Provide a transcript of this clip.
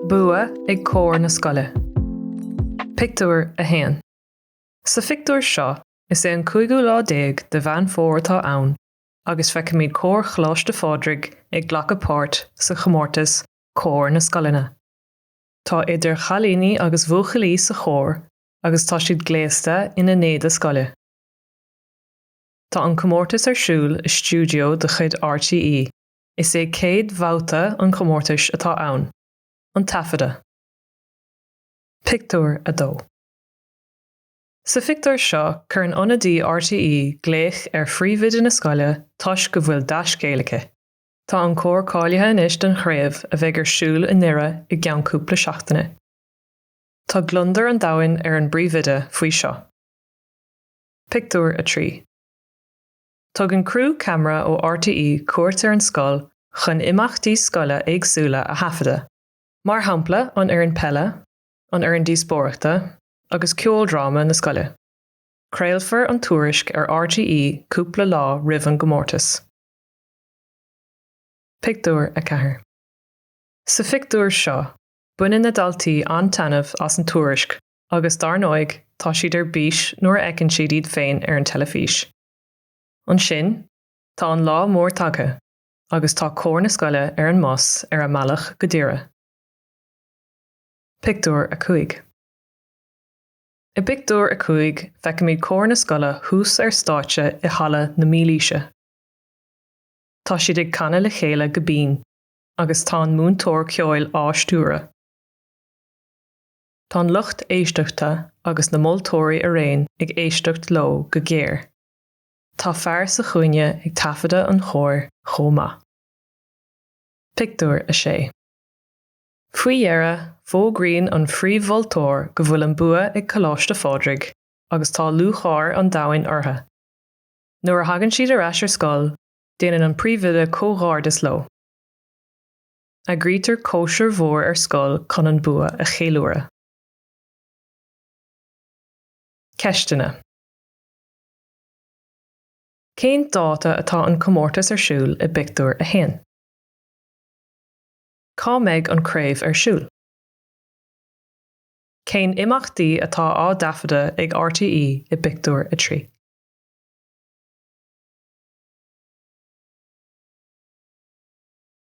Bua ag cór na scoile. Pictiúr 1. Sa phictiúr seo, is é an cúigiú lá déag de Mheán Fómhair atá ann agus feicimid cór Choláiste Phádraig ag glacadh páirt sa chomórtas Cór na Scoileanna. Tá idir chailíní agus bhuachaillí sa chór agus tá siad gléasta ina n-éide scoile. Tá an comórtas ar siúl i stiúideo de chuid RTÉ. Is é céad bhabhta an chomórtais atá ann, an taifeadadh. Pictiúr 2. Sa phictiúr seo, cuireann ionadaí RTÉ glaoch ar phríomhoide na scoile toisc go bhfuil dea-scéal aici. Tá an cór cáilithe anois don chraobh a bheidh ar siúl i nDoire i gceann cúpla seachtaine. Tá gliondar an domhain ar an bpríomhoide faoi seo. Pictiúr 3. Tugann criú ceamara ó RTÉ cuairt ar an scoil chun imeachtaí scoile éagsúla a thaifeadadh, mar shampla an fhoireann peile, an fhoireann díospóireachta agus ceoldráma na scoile. Craolfar an tuairisc ar RTÉ cúpla lá roimh an gcomórtas. Pictiúr 4. Sa phictiúr seo, baineann na daltaí an-taitneamh as an tuairisc agus, dar ndóigh, tá siad ar bís nuair a fheiceann siad iad féin ar an teilifís. Ansin, tá an lá mór tagtha agus tá cór na scoile ar an mbus ar a mbealach go Doire. Pictiúr 5. I bpictiúr a 5, feicimid cór na scoile thuas ar stáitse i Halla na Mílaoise. Tá siad ag canadh le chéile go binn agus tá an múinteoir ceoil á stiúradh. Tá an lucht éisteachta agus na moltóirí araon ag éisteacht leo go géar. Tá fear sa chúinne ag taifeadadh an chóir chomh maith. Pictiúr 6. Faoi dheireadh, fógraíonn an phríomh-mholtóir go bhfuil an bua ag Coláiste Phádraig agus tá lúcháir an domhain orthu. Nuair a thagann siad ar ais ar scoil, déanann an príomhoide comhghairdeas leo. Eagraítear cóisir mhór ar scoil chun an bua a cheiliúradh. Ceisteanna. Cén dáta atá an comórtas ar siúl i bpictiúr 1? Cá mbeidh an craobh ar siúl? Cén imeachtaí atá á dtaifeadadh ag RTÉ i bpictiúr 3?